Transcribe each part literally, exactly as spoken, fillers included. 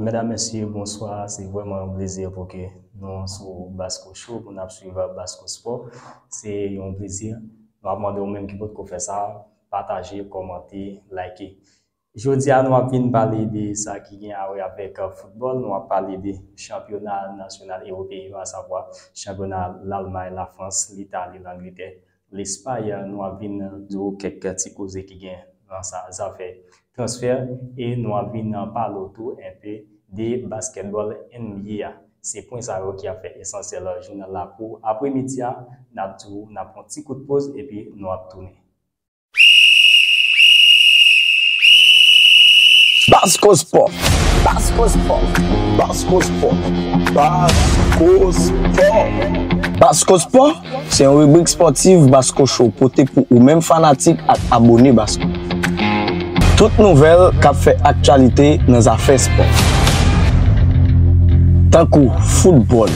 Medam, mesye, bonswa. Se vrèman yon plezi pou ke nou sou Basco Show, pou n ap swiv Basco Sport. Se yon plezi. Nou ap mande ou menm ki potko fè sa, pataje, kòmante, like. Jodi a, nou ap vin pale de sa ki gen a wè avèk, euh, foutbòl. Nou ap pale de chanpyona nasyonal ewopeyen yo, asavwa chanpyona Lalmay, Lafrans, Litali, Langletè, Lespay. Nou ap vin di w kèk ti koze ki gen nan sa zafè transfè, e nou ap vin pale w tou enpe de baskètbòl N B A a. Se pwen sa yo ki ap fè esansyèl jounal la pou apremidi a. N ap di w, n ap pran ti kout poz, epi nou ap tounen. Basco Sport. Basco Sport. Basco Sport. Basco Sport. Basco Sport, se yon ribrik spòtif Basco Show pote pou ou menm fanatik ak abone Basco. Tout nouvèl k ap fè aktyalite nan zafè spò. Tankou foutbòl,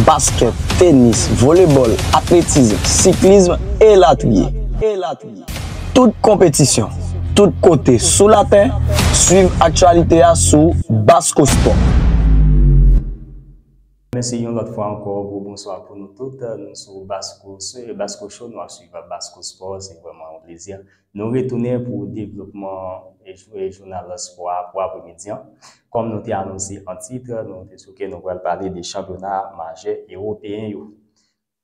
baskèt, tenis, volebòl, atletizm, siklizm, elatriye. Tout konpetisyon, tout kote sou latè, swiv aktyalite a sou Basco Sport. Mèsi yon lòt fwa ankò, gwo bonswa pou nou tout. Nou sou Basco, sou Basco Show, nou ap swiv Basco Sport, se vrèman yon plezi. Nou retounen pou devlopman e jou-, e jounal spò a pou apremidi an. Kòm nou te anonse an tit, nou te di w ke nou pral pale de chanpyona majè ewopeyen yo.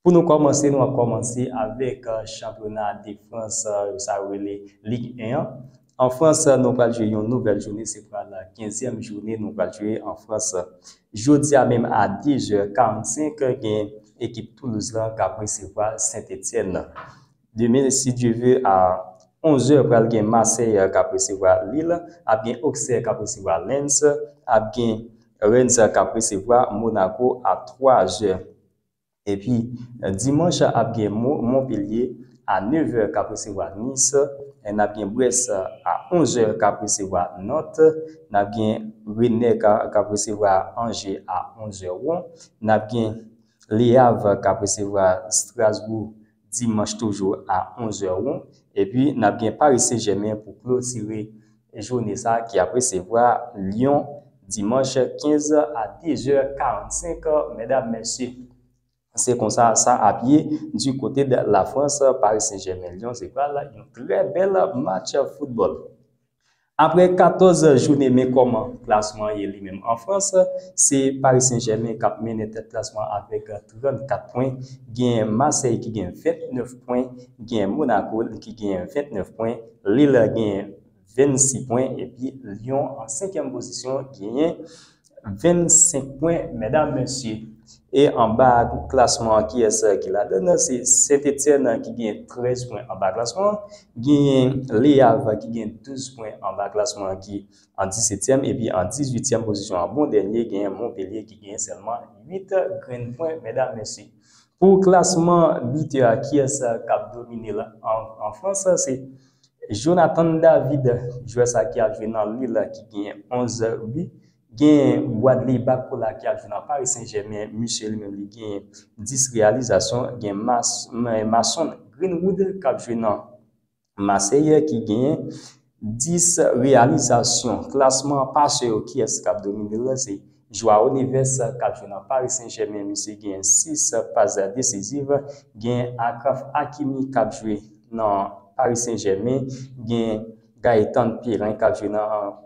Pou nou kòmanse, nou ap kòmanse avèk, euh, chanpyona de Frans, euh, sa yo rele Ligue un an. An Frans, nou pral jwe yon nouvèl jounen, se pral kenzyèm jounen nou pral jwe an Frans. Jodi a menm a de zè karannsenk, gen ekip Toulouse lan k ap resevwa Saint-Étienne. Demen, si Dye ve, a onz è, pral gen Marseille k ap resevwa Lille, ap gen Auxerre k ap resevwa Lens, ap gen Rennes k ap resevwa Monaco a twa zè. Epi, dimanch, ap gen Mo-, Montpellier a nèf è k ap resevwa Nice, n ap gen Brest a onz è k ap resevwa Nantes, n ap gen Rennes k a-, k ap resevwa Angers a onz è won, n ap gen Le Havre k ap resevwa Strasbourg dimanch toujou a onz è won, epi n ap gen Paris Saint-Germain pou klotire jounen sa ki ap resevwa Lyon dimanch kenz a de zè karannsenk, medam, mesye. Se konsa sa ap ye du côté de la France, Paris Saint-Germain Lyon, se pral yon trè bèl match foutbòl. Apre katòz jounen, men kòman klasman an ye li menm an Frans, se Paris Saint-Germain k ap mennen tèt klasman an avèk trannkat pwen, gen Marseille ki gen vennèf pwen, gen Monaco ki gen vennèf pwen, Lille gen vennsis pwen, epi Lyon an senkyèm pozisyon genyen vennsenk pwen, medam, mesye. E anba klasman an, kiyès ki ladan l? Se Saint-Étienne ki gen trèz pwen anba klasman an. Genyen Le Havre ki gen douz pwen anba klasman an, ki an disetyèm. Epi an dizuityèm pozisyon an, bon dènye, genyen Montpellier ki genyen sèlman uit grenn pwen, medam, mesye. Pou klasman bitè a, kiyès k ap domine l an, an Frans? Se Jonathan David, jwè sa ki ap jwe nan Lille, ki genyen onz bi. Gen Bradley Barcola ki ap jwe nan Paris Saint-Germain, misye li menm li genyen dis reyalizasyon. Gen Mas-, Mason Greenwood k ap jwe nan Marseille ki genyen dis reyalizasyon. Klasman pasè yo, kiyès k ap domine l? Se Joao Neves k ap jwe nan Paris Saint-Germain, misye genyen sis pas desiziv. Gen Achraf Hakimi k ap jwe nan Paris Saint-Germain, gen Gaëtan Périn k ap jwe nan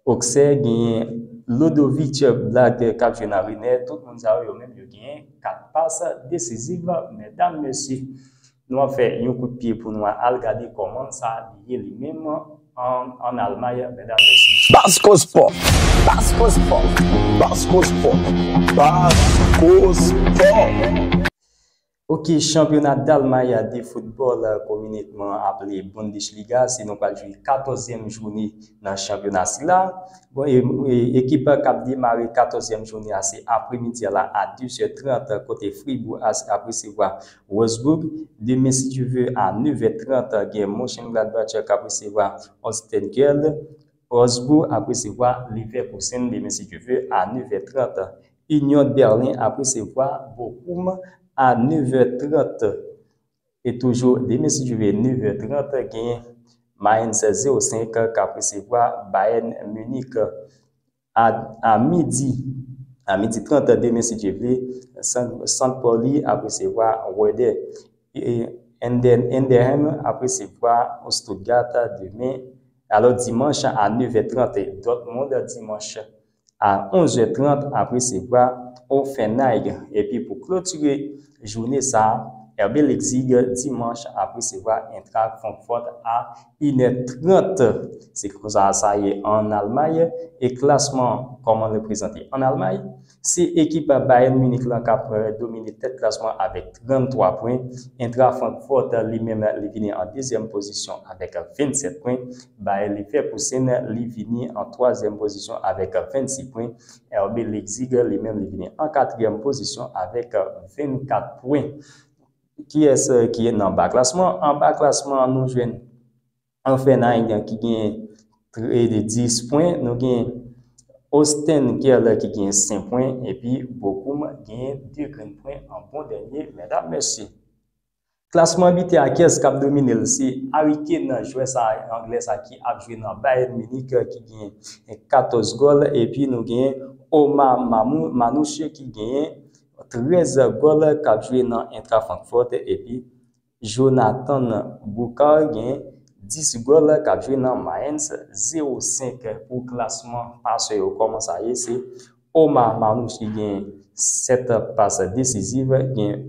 Auxerre, genyen Ludovic Blag k ap jwe nan Rennes. Tout moun sa yo, yo menm yo genyen kat pas desiziv, medam, mesye. Nou ap fè yon kout pye pou nou al gade kòman sa ye li menm an, an Almay, medam, mesye. Basco Sport. Basco Sport. Basco Sport. Basco Sport. Ok, chanpyona Dalmay de foutbòl, kominètman aple Bundesliga, se nou pral jwe katòzyèm jounen nan chanpyona sila. Bon, e, e, ekip k ap demare katòzyèm jounen a se apremidi a la a de zè trant, kote Fribourg a, ap resevwa Wolfsburg. Demen, si Dye ve, a nèf è trant, gen Mönchengladbach k ap resevwa Holstein Kiel. Wolfsburg ap resevwa Leverkusen demen, si Dye ve, a nèf è trant. Union Berlin ap resevwa Bochum a nèf è trant. E toujou demen, si Dye ve, nèf è trant, gen Mainz zewo senk k ap resevwa Bayern Munich. A, a midi, a midi trant demen, si Dye vle, Sant, Sant Pauli ap resevwa Werder. E Ender-, Enderhem ap resevwa Stuttgart demen. Alò, dimanch a nèf è trant, Dortmund dimanch a onz è trant ap resevwa Hoffenheim. Epi pou klotire jounen sa a, R B Leipzig dimanch ap resevwa Eintracht Francfort a inè trant. Se konsa sa ye ann Almay. E klasman, kòman l prezante ann Almay? Se ekip Bayern Munich lan k ap, eh, domine tèt klasman avèk tranntwa pwen. Eintracht Francfort, li menm, li vini an dezyèm pozisyon avèk vennsèt pwen. Bayer Leverkusen, li vini an twazyèm pozisyon avèk vennsis pwen. R B Leipzig, li menm, li vini an katriyèm pozisyon avèk vennkat pwen. Kiyès, eh, ki nan ba klasman? Anba klasman, nou jwenn Hoffenheim ki gen tre-, dis pwen. Nou gen Holstein Kiel ki gen senk pwen. Epi Bochum gen de grenn pwen an bon dènye, medam, mesye. Klasman bitè a, kiyès k ap domine l? Se Harry Kane, jwè sa anglè sa ki ap jwe nan Bayern Munich, ki gen katòz gòl. Epi nou gen Omar Mamu-, Marmoush ki gen trèz gòl, k ap jwe nan Eintracht Francfort. Epi Jonathan Boucar gen dis gòl, k ap jwe nan Mainz. Zewo senk pou klasman pasè yo, kòman sa ye? Se Omar Marmoush ki gen sèt pas desiziv, gen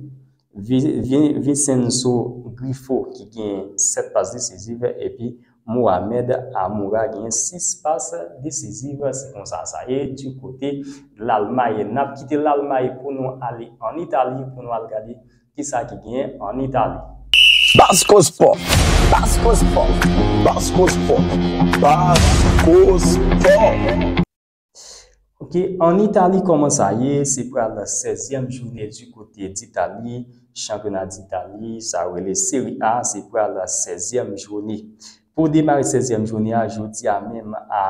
Vi-, Vi-, Vincenzo Grifo ki gen sèt pas desiziv, epi Mohamed Amoura gen sis pas desiziv. Se konsa sa ye di kote Lalmay. N ap kite Lalmay pou nou ale ann Itali, pou nou al gade kisa ki genyen ann Itali. Basko Spò. Basko Spò. Basko Spò. Basko Spò. Ok, ann Itali, kòman sa ye? Se pral sèzyèm jounen di kote d'Italie, chanpyona d'Italie, sa yo rele Serie A, se pral sèzyèm jounen. Pou demare sèzyèm jounen an, jodi a menm a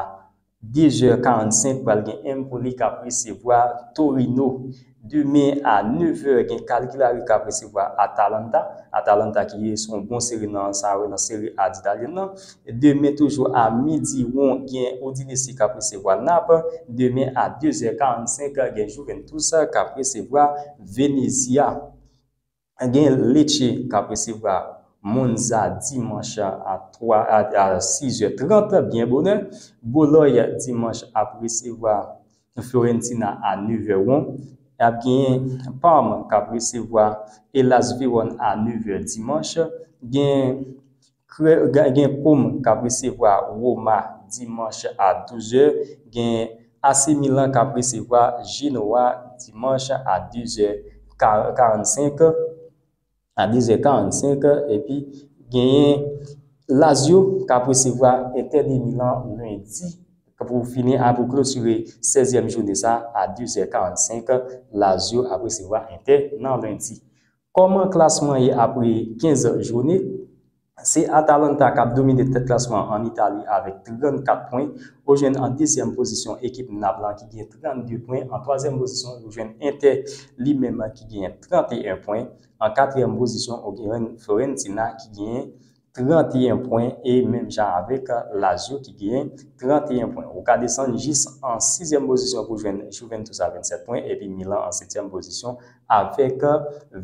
de zè karannsenk, pral gen Empoli k ap resevwa Torino. Demen a nèf è, gen Cagliari k ap resevwa Atalanta. Atalanta ki se yon bon seri nan sa yo nan Serie A d'Italie nan. Demen toujou a midi, won, gen Udinese k ap resevwa Naples. Demen a de zè karannsenk, gen Juventus k ap resevwa Venezia. Gen Lecce k ap resevwa Monza dimanch a twa, a, a sis è trant, byen bonè. Bologne dimanch ap resevwa Fiorentina a nèf è won. Ap gen Parme k ap resevwa Hellas Verona a nèf è dimanch. Gen Kre-, gen, gen Como k ap resevwa Roma dimanch a douz è. Gen A C Milan k ap resevwa Genoa dimanch a de zè ka-, karannsenk, a de zè karannsenk. Epi genyen Lazio k ap resevwa Inter de Milan lendi. Pou fini, a, pou klotire sèzyèm jounen sa a, a de zè karannsenk, Lazio ap resevwa Inter nan lendi. Kòman klasman ye apre kenz jounen? Se Atalanta k ap domine tèt klasman ann Itali avèk trannkat pwen. Ou jwenn an dezyèm pozisyon ekip Nap lan ki gen trannde pwen. An twazyèm pozisyon, ou jwenn Inter li menm ki gen tranteyen pwen. An katriyèm pozisyon, ou jwenn Fiorentina ki gen tranteyen pwen, e menm jan avèk Lazio ki gen tranteyen pwen. Ou ka desann jis an sizyèm pozisyon pou jwenn Juventus a vennsèt pwen, epi Milan an setyèm pozisyon avèk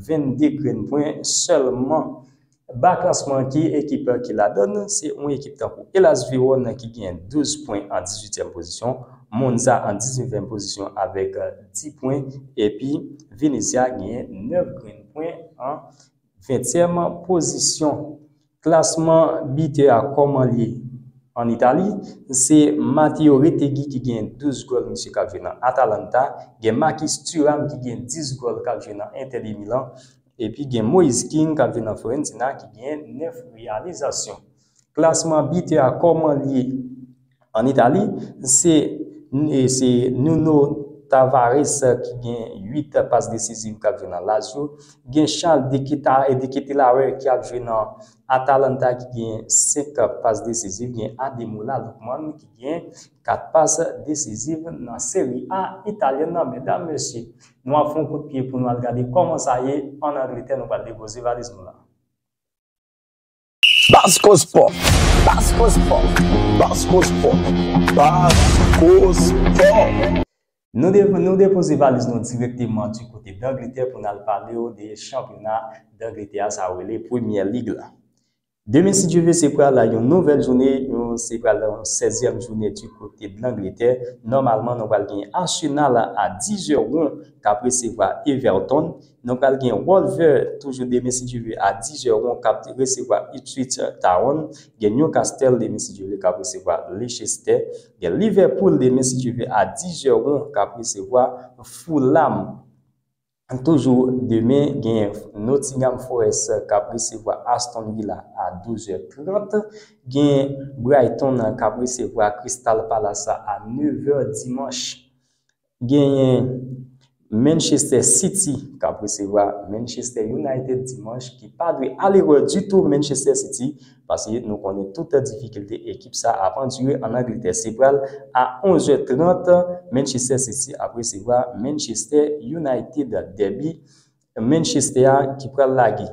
vennde grenn pwen sèlman. Ba klasman, ki ekip ki ladan? Se yon ekip tankou Hellas Verona ki gen douz pwen an dizuityèm pozisyon, Monza an diznèvyèm pozisyon avèk dis pwen, epi Venezia gen nèf grenn pwen an ventyèm pozisyon. Klasman bitè a, kòman l ye ann Itali? Se Matteo Retegui ki gen douz gòl, misye k ap jwe nan Atalanta. Gen Marcus Thuram ki gen dis gòl, k ap jwe nan Inter de Milan. Epi gen Moise Kean k ap jwe nan Fiorentina ki gen nèf reyalizasyon. Klasman bitè a, kòman l ye ann Itali? Se, e, se Nuno Tavares ki gen uit pas desiziv k ap jwe nan Lazio. Gen Charles de Keta-, de Ketelaere ki ap jwe nan Atalanta ki gen senk pas desiziv. Gen Ademola Lookman ki gen kat pas desiziv nan Serie A italyèn nan. Medam, mesye, nou ap fè yon kout pye pou nou al gade kòman sa ye ann Angletè. Nou pral depoze valiz nou la. Basko Spò. Basko Spò. Basco Sport. Basco Sport. Nou, de, nou depoze valiz nou dirèkteman di kote d'Angleterre pou n al pale w de chanpyona d'Angleterre a, sa yo rele Premier League la. Demen, si Dye vle, se pral yon nouvèl jounen, yon, se pral yon sèzyèm jounen di kote d'Angleterre. Nòmalman, nou pral gen Arsenal a dizè won k ap resevwa Everton. Nou pral gen Wolves toujou demen, si Dye vle, a dizè won k ap resevwa Ipswich Town. Gen Newcastle demen, si Dye vle, k ap resevwa Leicester. Gen Liverpool demen, si Dye vle, a dizè won k ap resevwa Fulham. Toujou demen, gen Nottingham Forest k ap resevwa Aston Villa a douzè trant. Gen Brighton k ap resevwa Crystal Palace a nevè dimanch. Genyen Manchester City k ap resevwa Manchester United dimanch, ki pa dwe al erè ditou, Manchester City, paske nou konnen tout difikilte ekip sa ap andire ann Angletè. Se pral a onzè trant, Manchester City ap resevwa Manchester United. Dèbi Manchester a ki pral lage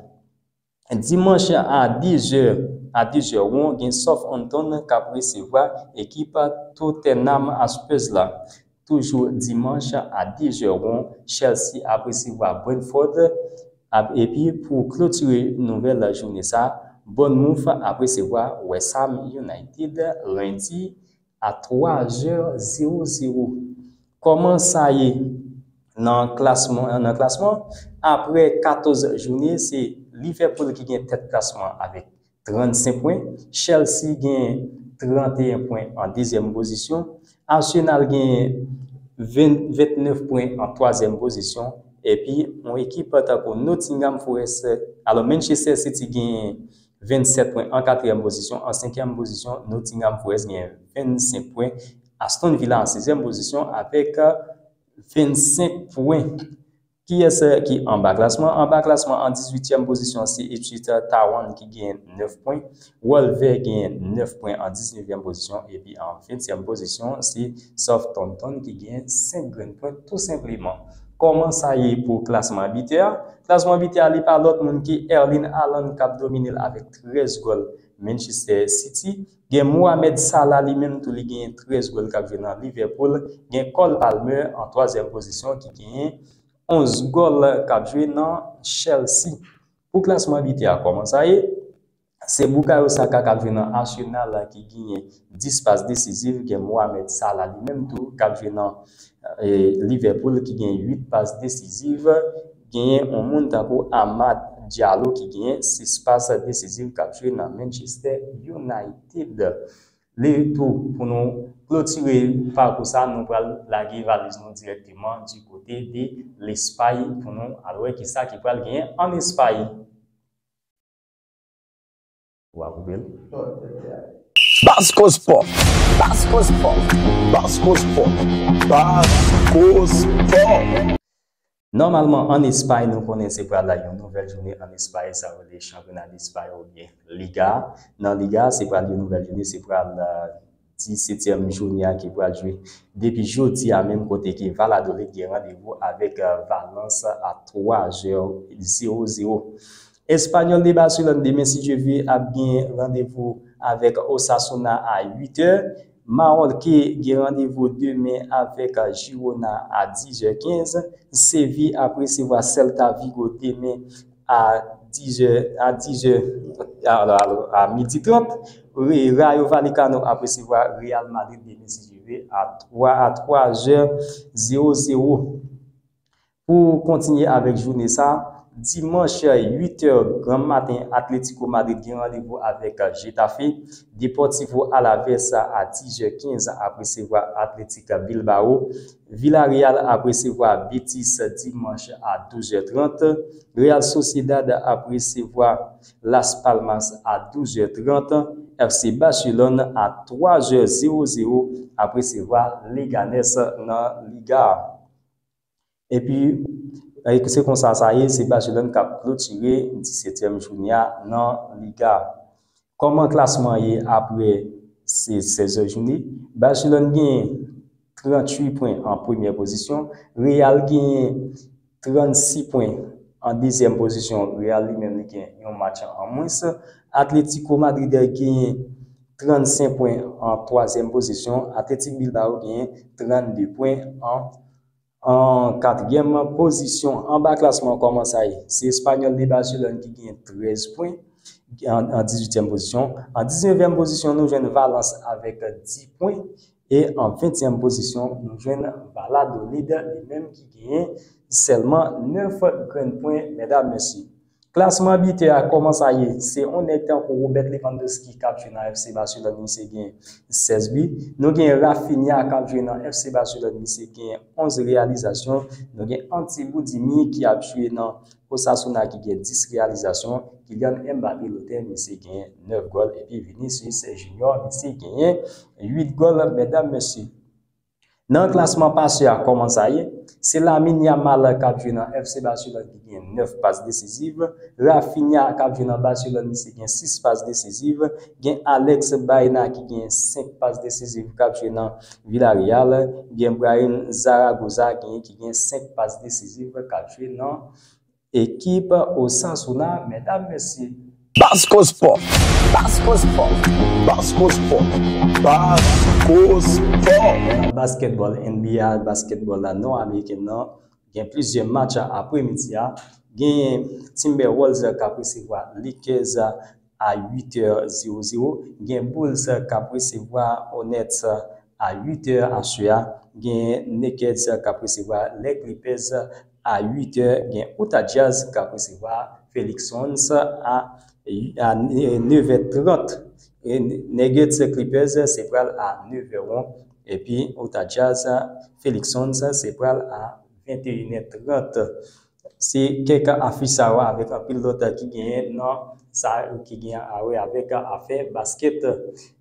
dimanch a dizè, a dizè won, gen Southampton k ap resevwa ekip Tottenham Hotspurs la. Toujou dimanch a dizè won, Chelsea ap resevwa Brentford. Ap, epi pou klotire nouvèl jounen sa, Bournemouth ap resevwa West Ham United lendi a twa zè zewo zewo. Kòman sa ye nan klasman, nan klasman? Apre katòz jounen, se Liverpool ki gen tèt klasman avèk trannsenk pwen. Chelsea gen tranteyen pwen an dezyèm pozisyon. Arsenal gen ven, ventnèf pwen an twazyèm pozisyon. Epi, yon ekip tankou Nottingham Forest, alò, Manchester City gen vennsèt pwen an katriyèm pozisyon. An senkyèm pozisyon, Nottingham Forest gen vennsenk pwen. Aston Villa an sizyèm pozisyon avèk vennsenk pwen. Kiyès ki anba klasman? Anba klasman, an dizuityèm pozisyon, se Ipswich Town ki gen nèf pwen. Wolves gen nèf pwen an diznevyèm pozisyon. Epi an ventyèm pozisyon, se Southampton ki gen senk grenn pwen, tou senpleman. Kòman sa ye pou klasman bitè a? Klasman bitè a, li pa lòt moun ke Erling Haaland k ap domine l avèk trèz gòl. Manchester City gen Mohamed Salah, li menm tou, li genyen trèz gòl k ap jwe nan Liverpool. Gen Cole Palmer an twazyèm pozisyon ki genyen onz gòl k ap jwe nan Chelsea. Pou klasman bitè a, kòman sa ye? Se Bukayo Saka k ap jwe nan Arsenal ki genyen dis pas desiziv. Gen Mohamed Salah, li menm tou, k ap jwe nan, e, Liverpool, ki gen uit pas desiziv. Genyen yon moun tankou Amad Diallo ki genyen sis pas desiziv k ap jwe nan Manchester United. Li tou, pou nou klotire pakou sa, nou pral lage valiz nou dirèkteman di kote de Lespay pou nou al wè kisa ki pral genyen ann Espay. Ou a koupe l. Basco Sport. Basco Sport. Basco Sport. Basco Sport. Nòmalman, ann Espay, nou konnen se pral yon nouvèl jounen ann Espay, sa yo rele chanpyona Espay oubyen Liga. Nan Liga, se pral yon nouvèl jounen, se pral, euh, disetyèm jounen an ki pral jwe depi jodi a menm, kote ke Valladolid gen randevou avèk, euh, Valence a twa zè zewo zewo. Espanyòl de Barcelone demen, si Dye vle, ap gen randevou avèk Osasuna a uit è. Mallorca gen randevou demen avèk Girona a diz è kenz. Sevilla ap resevwa Celta Vigo demen a diz è, a diz è, a, a, a midi trant. Re-, Rayo Vallecano ap resevwa Real Madrid demen, si Dye vle, a twa, a twa zè zewo zewo. Pou kontinye avèk jounen sa, dimanch uit è granm maten, Atlético Madrid gen randevou avèk Getafe. Deportivo Alaves a diz è kenz ap resevwa Athletic Bilbao. Villarreal ap resevwa Betis dimanch a douz è trant. Real Sociedad ap resevwa Las Palmas a douz è trant. F C Barcelone a twa zè zewo zewo ap resevwa Leganes nan Liga a. Epi, e, se konsa sa ye, se Barcelone k ap klotire disetyèm jounen an nan Liga. Kòman klasman an ye apre se sèz è jounen? Barcelone gen tranntuit pwen an premyè pozisyon, Real gen trannsis pwen an dezyèm pozisyon, Real li menm li gen yon match an mwens, Atlético Madrid gen trannsenk pwen an twazyèm pozisyon. Atletik Bilbao genyen trannde pwen an, an katriyèm pozisyon. Anba klasman an, kòman sa ye? Se Espanyòl de Barcelone ki genyen trèz pwen an, an dizuityèm pozisyon. An diznèvyèm pozisyon, nou jwenn Valence avèk dis pwen. E an ventyèm pozisyon, nou jwenn Valladolid, li menm ki genyen sèlman nèf grenn pwen, medam, mesye. Klasman bitè a, kòman sa ye? Se yon nèg tankou Robert Lewandowski k ap jwe nan F C Barcelone, misye gen sèz bi. Nou gen Raphinha k ap jwe nan F C Barcelone, misye gen onz reyalizasyon. Nou gen Antti Budimir ki ap jwe nan Osasuna ki gen dis reyalizasyon. Kylian Mbappé, lotè, misye gen nèf gòl. Epi Vinicius Junior, misye genyen uit gòl, medam, mesye. Nan klasman pasè a, kòman sa ye? Se Lamine Yamal k ap jwe nan F C Barcelone ki gen nèf pas desiziv. Raphinha k ap jwe nan Barcelone, misye gen sis pas desiziv. Gen Alex Baena ki gen senk pas desiziv k ap jwe nan Villarreal. Gen Brahim Zaragoza ki gen senk pas desiziv k ap jwe nan ekip Osasuna, medam, mesye. Basko Spò. Basko Spò. Basko Spò. Basko Spò. Basketball, N B A, basketball la nò ameriken nan, gen plizyè match apremidi a. Gen Timberwolves k ap resevwa Lakers a uit è zewo zewo. Gen Bulls k ap resevwa Hornets a uit è aswè a. Gen Nuggets k ap resevwa les Clippers a uit è. Gen Utah Jazz k ap resevwa Phoenix Suns a, a nèf è trant. E Nuggets Clippers, se pral a nèf è won. Epi Utah Jazz, Phoenix Suns, se pral a venteyen è trant. Se kèk afich sa yo avèk anpil lòt ki genyen nan sa yo ki genyen a wè avèk afè basket.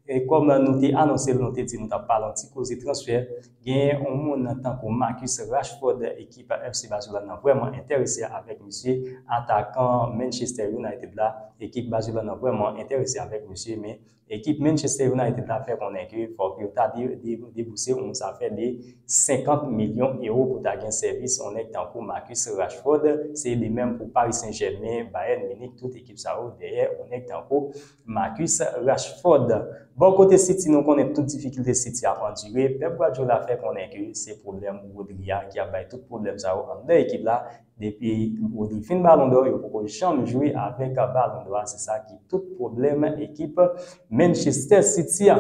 E kòm nou te anonse l, nou te di nou t ap pale yon ti koze transfè. Gen yon moun tankou Marcus Rashford, ekip F C Barcelone nan vrèman enterese avèk misye. Atakan Manchester United la, ekip Barcelone nan vrèman enterese avèk misye, men ekip Manchester United la fè konnen ke fòk yo ta de, de, debouse yon zafè de senkant milyon ewo pou ta gen sèvis yon nèg tankou Marcus Rashford. Se li menm pou Paris Saint-Germain, Bayern Munich, tout ekip sa yo dèyè yon nèg tankou Marcus Rashford. Bò kote City, nou konnen tout difikilte City ap andire. Pep Guardiola fè konnen ke se pwoblèm Rodri a ki ap bay tout pwoblèm sa yo anndan ekip la. Depi Rodri fin Ballon d'Or, yo poko janm jwe avèk Ballon d'Or a. Se sa ki tout pwoblèm ekip Manchester City a.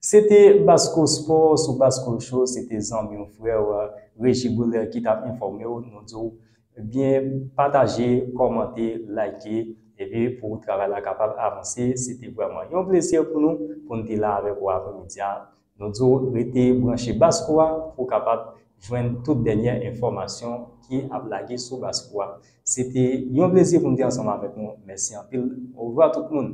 Se te Basko Spò sou Basko Show, se te zanmi w, frè w, Regiboul ki t ap enfòme w. Nou di w byen pataje, kòmante, like, epi pou travay la kapab avanse. Se te vrèman yon plezi pou nou, pou n te la avèk ou apremidi a. Nou di w rete branche Basko a pou w kapab jwenn tout dènyè enfòmasyon ki ap lage sou Basko a. Se te yon plezi pou m te ansanm avèk nou. Mèsi anpil. Orevwa tout moun.